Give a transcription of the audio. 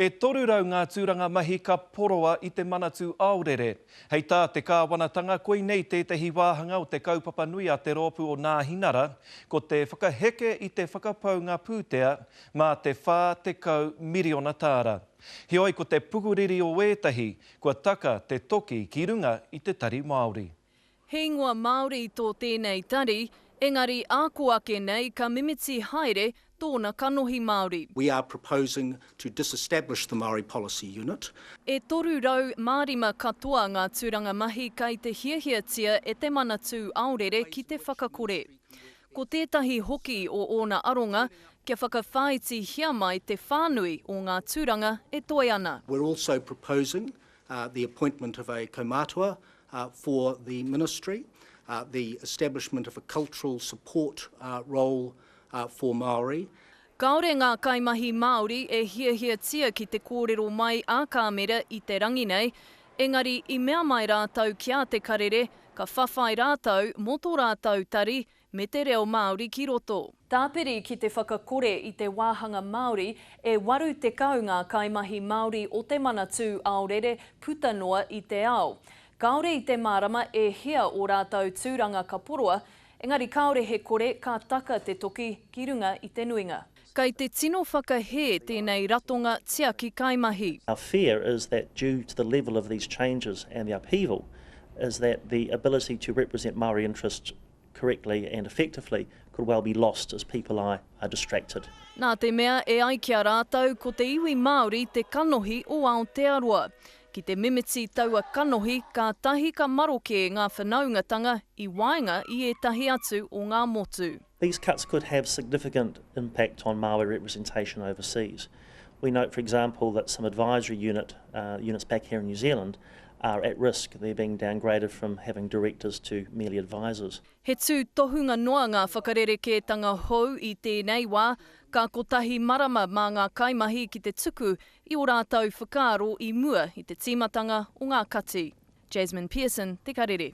E 300 ngā tūranga mahi ka poroa i te Manatū Aorere. Hei tā te kāwanatanga koinei tētehi wāhanga o te kaupapa nui a te rōpū o Nāhinara, ko te whakaheke i te whakapaunga pūtea mā te 40 miriona tāra. Heoi ko te pukuriri o ētahi, kua taka te toki ki runga i te Tari Māori. He ingoa Māori tō tēnei tari, engari ā kō ake nei ka mimiti haere tōna kanohi Māori. We are proposing to disestablish the Māori Policy Unit. E 305 katoa ngā tūranga mahi kei te hiahiatia e te Manatū Aorere ki te whakakore. Ko tētahi hoki o ōna aronga kia whakawhāitihia mai te whānui o ngā tūranga e toe ana. We're also proposing the appointment of a kaumātua for the ministry, the establishment of a cultural support role for Māori. Kāore ngā kaimahi Māori e hiahiatia ki te kōrero mai ā-kāmera i te rangi nei, engari i mea mai rātou ki a Te Karere ka whawhai rātou mō tō rātou tari me te reo Māori ki roto. Tāpiri ki te whakakore i te wāhanga Māori, e 80 ngā kaimahi Māori o te Manatū Aorere puta noa i te ao. Kāore i te mārama e hia ō rātou tūranga ka poroa, engari kāore he kore ka taka te toki ki runga i te nuinga. Kei te tino whakahē tēnei ratonga tiaki kaimahi. Our fear is that due to the level of these changes and the upheaval is that the ability to represent Māori interests correctly and effectively could well be lost as people are are distracted. Nā te mea e ai ki a rātou ko te iwi Māori te kanohi o Aotearoa. Ki te mimiti taua kanohi kātahi ka maroke ngā whanaungatanga i waenga i ētahi atu o ngā motu. These cuts could have significant impact on Māori representation overseas. We note, for example, that some advisory unit, uh, units back here in New Zealand are at risk. They're being downgraded from having directors to merely advisors. He tūtohunga noa ngā whakarerekētanga hou i tēnei wā, ka kotahi marama mā ngā kaimahi ki te tuku i ō rātou whakaaro i mua i te tīmatanga o ngā kati. Jasmine Pearson, Te Karere.